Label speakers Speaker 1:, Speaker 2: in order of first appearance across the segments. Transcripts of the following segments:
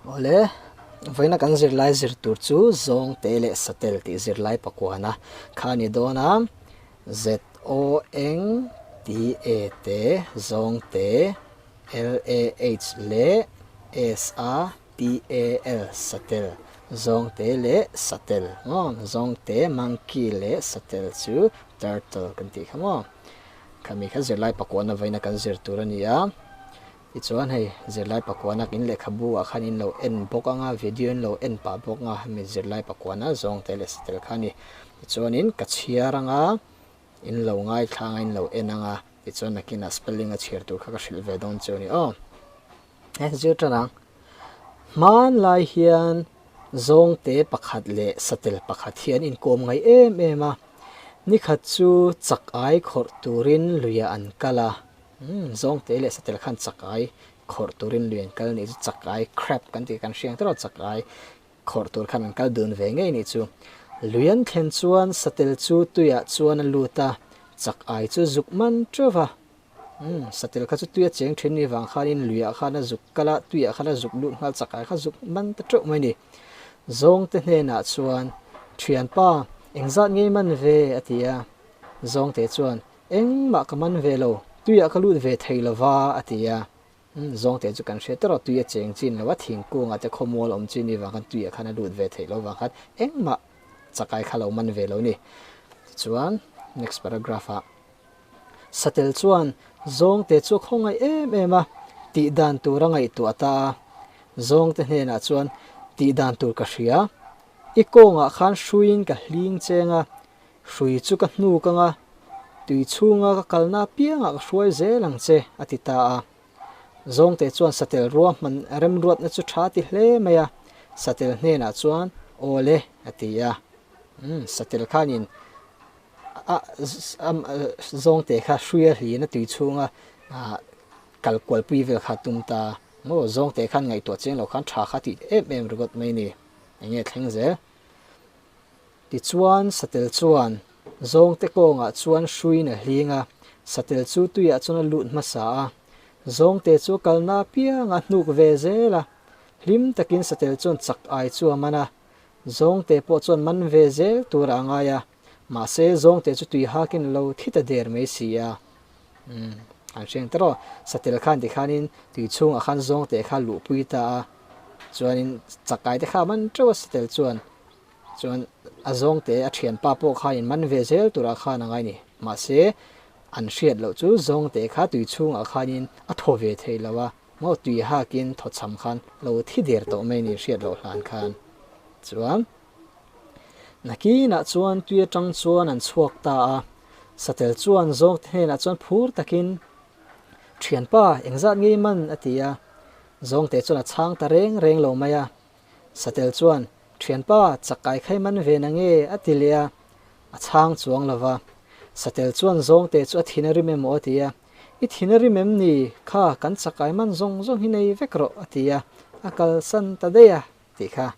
Speaker 1: Awle, vawiina kan zirlai zir tur chu Zawngte leh Satel tih zirlai pakuana kha a ni dawn a, Z-O-N-T-A te, Zawngte, L-A-H leh S-A-T-A-L, Satel, Zawngte leh Satel maw? Zawngte, monkey, leh Satel chu turtle kan tih kha maw? Khami kha zirlai pakuana vawiina kan zir tur a ni a. Tichuan hei zirlai pakuana in lehkhabu ah khan in lo en bawk anga video in lo en pah bawk anga hemi zirlai pakuana zawng te leh satel kha a ni. Tichuanin ka chhiar anga in lo ngaithla anga in lo en anga tichuan nakinah spelling a chhiar tur kha ka hrilh ve dawn chu a ni aw. He zir tan ang. Hmanlai hian zawngte pakhat leh satel pakhat hi an inkawm ngai em em a. Nikhat chu chak ai khawrh turin luiah an kal a. Umm zawngte leh satel khan chakai khawrh turin lui an kal anih chu chakai crab kan tih kan hriang tawrh a chakai khawrh tur khan an kal dun ve ngei anih chu. Lui an thlen chuan satel chu tuiah chuan a lut a, chakai chu zuk man teuh va. Umm satel kha chu tuia cheng thin ni vang khanin luiah khan a zuk kal a, tuiah khan a zuk lut nghal chakai kha zuk man ta teuh mai a ni. Zawngte hnenah chuan thianpa engzat ngei man ve a ti a, zawngte chuan Engmah ka man ve lo, tuiah ka lut ve thei lo va, a ti a. Umm, zawngte chu kan hriat erawh tui a cheng chin lo a, thingkungah te khawmual awm chin ni vang khan tuiah khan a lut ve theih lo vang khan engmah chakai kha lo man ve lo ni. Tichuan, next paragraph ah, Satel chuan zawngte chu a khawngaih em em a, tih dan tur a ngaihtuah ta a. Zawngte hnenah chuan, Tih dan tur ka hria, i kawngah khan hruiin ka hling cheng a, Hrui chu ka hnuk anga, tui chhunga ka kalna apiangah ka hruai zel ang che, a ti ta a. Zawngte chuan satel ruahman remruatna chu tha ti hle mai a, satel hnenah chuan, Aw le, a ti a. Umm, satel khanin a zawngte kha hrui a hlin a tui chhunga kal kualpui vel kha a tum ta a. Maw, zawngte khan ngaihtuah chiang lo khan tha kha tih em em ringawt mai ni. Enge thleng zel? Tichuan, satel chuan zawngte kawngah chuan hruiin a hling a, satel chu tuiah chuan a lut hmasa a. Zawngte chu a kalna apiang a hnuk ve zel a, hlim takin satel chuan chak ai chu a man a. Zawngte pawh chuan man ve zel turah a ngai a, mahse zawngte chu tui hakin a lo thi ta der mai si a. Umm, an hriang ta rawh. Satel khan tikhanin tui chhungah khan zawngte kha luhpui ta a, chuanin chakai te kha a man teuh a satel chuan. Chuan a zawngte a thianpa pawh khan in man ve zel turah khan a ngai ni. Mahse, an hriat loh chu zawngte kha tui chhungah khanin a thaw ve thei lo a, maw tui hakin thaw cham khan lo thi der tawh mai ni hriat loh hlan khan. Chuan nakinah chuan tui atang chuan an chhuak ta a, satel chuan zawngte hnenah chuan phur takin, Thianpa, engzat ngei man? a ti a. Zawngte chuan a chhang ta reng reng lo mai a. Satel chuan, Thianpa, chakai khai man ve na nge? a ti leh a, a chhang chuang lo va. Satel chuan zawngte chu a thin a rim emaw a ti a, I thin a rim em ni? Kha, kan chakai man zawng zawng hi nei vek rawh, a ti a, a kalsan ta daih a, tih kha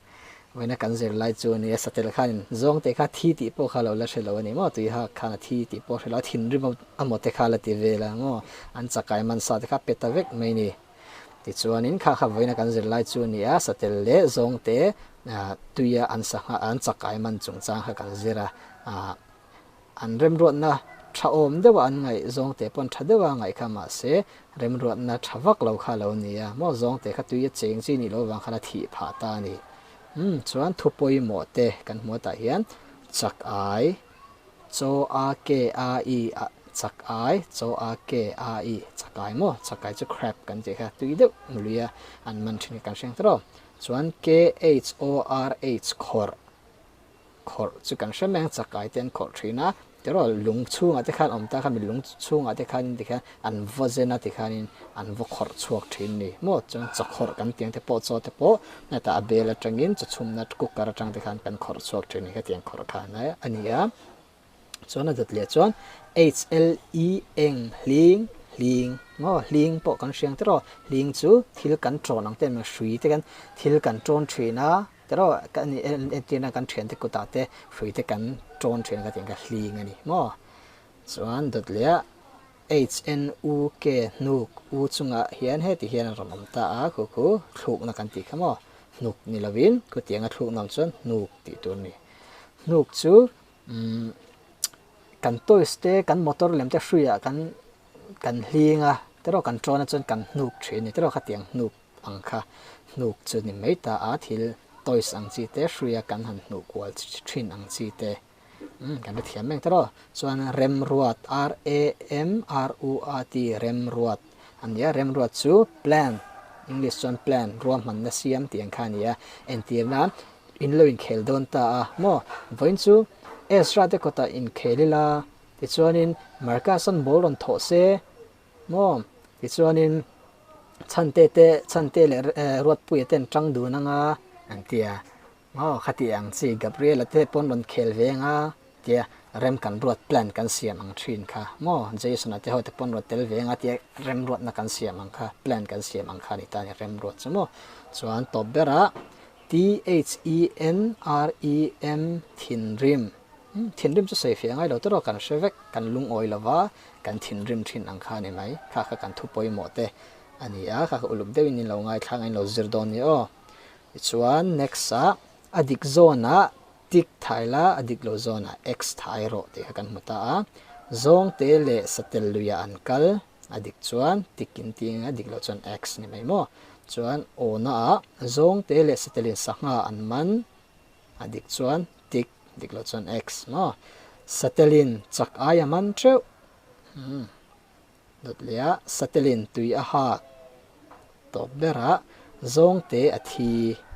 Speaker 1: vawiina kan zir lai chu a ni a. Satel khanin zawngte kha thi tih pawh kha lo la hre lo a ni maw? Tuihak khan a thi tih pawh hre lo, a thinrim a maw te kha la ti vel a maw? An chakai man sa te kha pe ta vek mai ni. Tichuanin kha kha vawiina kan zir lai chu a ni a, satel leh zawngte tuia an sangha an chakai man chungchang kha kan zir a, an remruatna tha awm deuha an ngaih zawngte pawn tha deuha a ngaih kha mahse remruatna tha vak lo kha a lo ni a, maw zawngte kha tuia cheng chi nih loh avang khan a thih phah ta a ni. Umm chuan thu pawimawh te kan hmu atah hian chakai. Chaw a ke a i a chak ai, chaw a ke a i chak ai maw, chak ai chu crab kan tih kha tui deuh lui a an man thin kha kan hriang tawh. Chuan KHORH khawrh, khawrh chu kan hre mai ang chak ai te an khawrh thin a, tiraw lung chhungah te khan awm ta kha mi lung chhungah te khanin tikhian an vaw zen a tikhanin an vaw khawrh chhuak thin ni maw, chuan chaw khawrh kan tih ang te pawh chaw te pawh hetah a bel atangin chaw chhumna cooker atang te khan kan khawrh chhuak thin ni hetiang khawrh khan a ni a, chuan a dawt leh chuan HLE eng hling hling maw hling pawh kan hriang tiraw hling chu thil kan tawn ang te emaw hrui te kan thil kan tawn thin a tiraw kan entirna kan thiante kutah te hrui te kan tawn thin a ka tih ang kha hling a ni maw chuan dawt leh a. HNUK hnuk u chungah hian heti hian a rawn awm ta a, khu khu thlukna kan tih kha maw? Hnuk ni lovin khutianga thluk nuam chuan hnuk tih tur a ni. Hnuk chu umm kan toys te kan motor lem te hruiah kan kan hling a tiraw kan tawn a chuan kan hnuk thin a ni tiraw khatiang hnuk ang kha hnuk chu ni mai ta a thil toys ang chi te hruia kan han hnuh kual thin ang chi te. Umm kan la thiam mek tawh chuan remruat R A M R U A T remruat a ni a remruat chu plan english chuan plan ruahmanna siam tih ang kha a ni a entir nan in lo inkhel dawn ta a maw vawiin chu Ezra te kawtah inkhel ila tichuanin Marcus an ball rawn thawh se maw tichuanin Chhante te Chhante leh Ruatpuia te an tang dun anga an ti a. Aw, khati ang chi Gabriela te pawn rawn khel ve anga tia rem kan ruat plan kan siam ang thin kha maw? Jason-a te ho te pawn rawn tel ve anga tia rem ruatna kan siam ang kha, plan kan siam ang kha a ni ta a ni rem ruat chu maw? Chuan tawp berah THENREM thinrim, thinrim chu sawi fiah ngai lo tawrh kan hre vek, kan lungawi lova kan thinrim thin ang kha a ni mai, kha kha kan thu pawimawh te a ni a, kha kha uluk deuhin in lo ngaithla ang in lo zir dawn ni aw. Tichuan next ah a dik zawn ah tick thai la a dik lo zawn ah x thai rawh tih kha kan hmu ta a. Zawngte leh satel lui ah an kal a dik chuan tick in tih ang a dik loh chuan x ni mai maw. Chuan aw na ah zawngte leh satel in sangha an man a dik chuan tick dik loh chuan x maw. Satel in chak ai a man teuh. Umm. Dawt leh a satelin tui a hak tawp berah zawngte a thi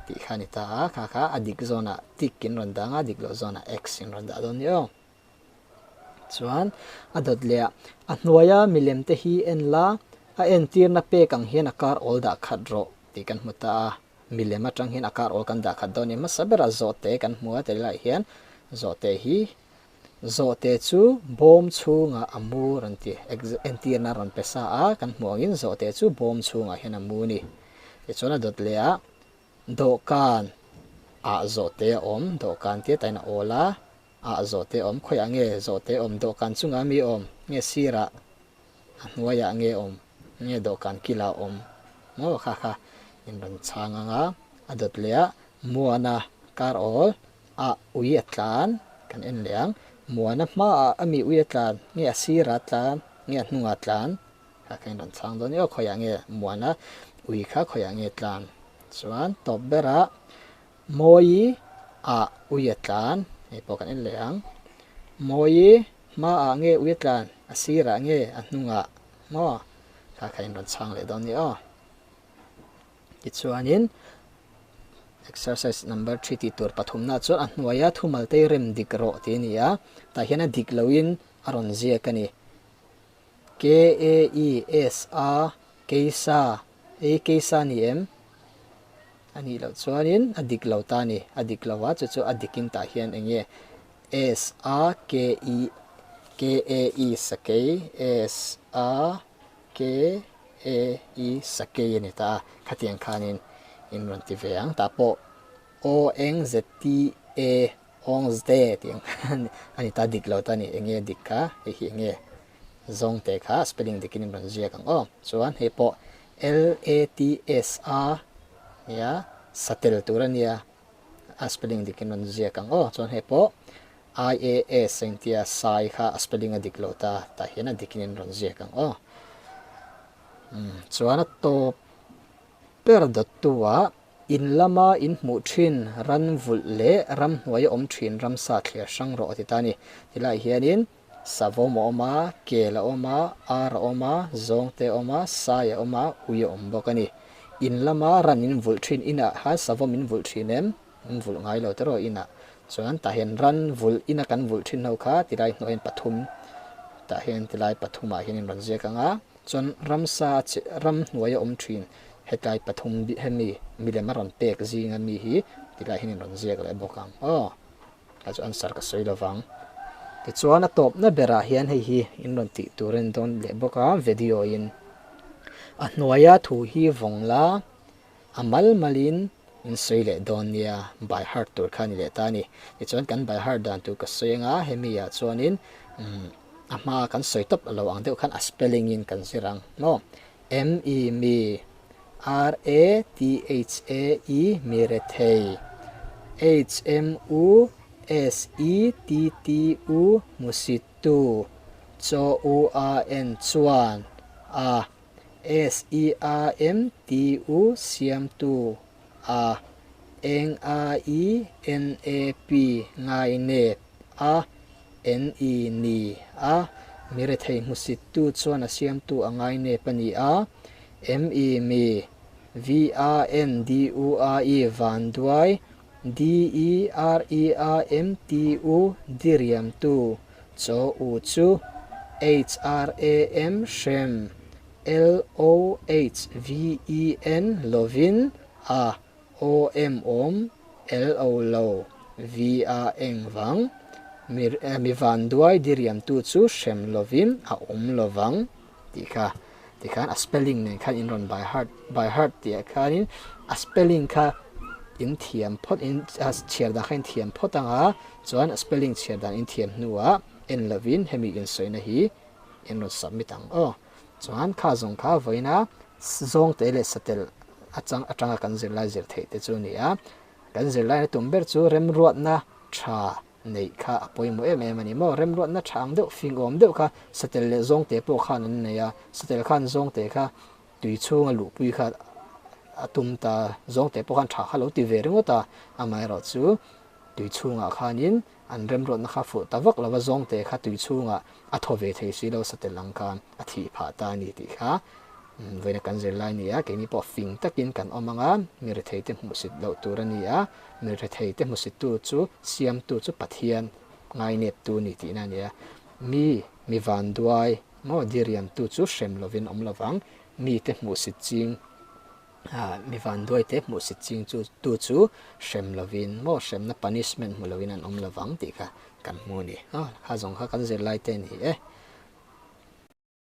Speaker 1: tih kha a ni ta a, kha kha a dik zawnah tick in rawn dah ang a, dik loh zawnah x in rawn dah dawn ni aw. Chuan a dawt leh a, a hnuaia milem te hi en la, a entirna pek ang hian a kar awl dah khat rawh tih kan hmu ta a, milem atang hian a kar awl kan dah khat dawn ni. Hmasa berah zawhte kan hmu a, tilaiah hian zawhte hi Zawhte chu bawm chhungah a mu rawn ti entirna rawn pe sa a, kan hmuh angin zawhte chu bawm chhungah hian a mu ni. Tichuan a dawt leh a, dawhkan ah zawhte a awm, dawhkan tia tain a awl a, ah zawhte a awm, khawiah nge zawhte a awm, dawhkan chungah mi awm, nge sirah a hnuaiah nge awm, nge dawhkan kilah awm maw kha kha in rawn chhang ang a, a dawt leh a muana kar awl A ui a tlan kan en leh ang. Muana hmaah a mi ui a tlan nge a sirah a tlan nge a hnungah a tlan kha kha in rawn chhang dawn nia khawiah nge Muana ui kha khawiah nge tlan chuan tawp berah Mawi ah ui a tlan hei pawh kan en leh ang. Mawi hmaah nge ui a tlan a sirah nge a hnungah maw kha kha in rawn chhang leh dawn nia aw. Tichuanin exercise number 3 tih tur pathumna chuan a hnuaia thumal te rem dik rawh tih a ni a, tah hian a dik loin a rawn ziak a ni. K A E S A Keisa ei Keisa ni em? A nih loh chuanin a dik lo ta a ni, a dik lo a chu chu a dikin tah hian eng nge S A K E K A E Sakei S A K A E Sakei a ni ta a, khatiang khanin in rawn ti ve ang. Tah pawh O Eng Z T A Awng Zte tih ang khan a ni ta, dik lo ta a ni. Eng nge dik kha? Hei hi eng nge zawng te kha spelling dikin in rawn ziak ang aw. Chuan hei pawh L A T S A nia satel tur a nia a spelling dikin rawn ziak ang aw. Chuan hei pawh IAS a intia sai kha a spelling a dik lo ta, tah hian a dikin in rawn ziak ang aw. Umm chuan a tawp ber dawttu ah in lama in hmuh thin ran vulh leh ramhnuai a awm thin ramsa thliar hrang rawh a ti ta a ni. Tilaiah hianin savawm a awm a, kel a awm a, ar a awm a, zawngte a awm a, sai a awm a, ui a awm bawk a ni. In lama ran in vulh thin inah khan savawm in vulh thin em? An vulh ngai lo tawrh inah chuan tah hian ran vulh ina kan vulh thin ho kha tilai hnuai hian pathum tah hian tilai pathumah hian in rawn ziak ang a chuan ramsa che ram hnuaia awm thin hetlai pathum hemi milem a rawn pek zinga mi hi tilai hian in rawn ziak leh bawk ang aw tah chu answer ka sawi lo vang tichuan a tawpna berah hian hei hi in rawn tih tur a ni dawn leh bawk a video in a hnuaia thu hi vawng la A mal malin in sawi leh dawn nia, by heart tur kha a ni leh ta a ni. Tichuan kan by heart dan tur ka sawi anga hemi ah chuanin umm a hma kan sawi tawp lo ang deuh khan a spelling in kan zir ang maw? M E mi. R A T H A E mi rethei, H M U S E T T U hmusittu, Chaw U A N chuan a, S E A M T U siamtu a, Eng A I N A P ngainep a, N E ni a, mi rethei hmusittu chuan a siamtu a ngainep a ni a, M E mi, V A N D U A I vanduai, D E R E A M T U diriamtu, chaw u chu, H R A M hrem, L O H V E N lovin a, O M awm, L O lo, V A eng vang, mi mi vanduai diriamtu chu hrem lovin a awm lovang tih kha tikhan a spelling nen khan in rawn by heart by heart tih ah khanin a spelling kha in thiam phawt in a chhiar dan kha in thiam phawt ang a chuan a spelling chhiar dan in thiam hnuah en lovin hemi insawina hi in rawn submit ang aw chuan kha zawng kha vawiina zawngte leh satel atang atanga kan zirlai zir theih te chu a ni a kan zirlaina tum ber chu remruatna tha neih kha a pawimawh em em a ni maw? Remruatna tha ang deuh, fing awm deuh kha satel leh zawngte pawh khan an nei a, satel khan zawngte kha tui chhunga luhpui kha a tum ta, zawngte pawh khan tha kha lo ti ve ringawt a, amaherawh chu tui chhungah khanin an remruatna kha fuh ta vak lova zawngte kha tui chhungah a thaw ve thei si lo satel ang khan a thih phah ta a ni tih kha Vawiina kan zirlai ni a, keini pawh fing takin kan awm ang a, mi retheite hmuhsit loh tur a ni a, mi retheite hmuhsittu chu siamtu chu Pathian ngaineptu a ni tihna a ni a, mi mi vanduai maw diriamtu chu hrem lovin awm lovang, mite hmuhsit ching mi vanduaite hmuhsit ching chu tu chu hrem lovin maw hremna punishment hmu lovin an awm lovang tih kha kan hmu a ni. Kha zawng kha kan zirlaite a ni e.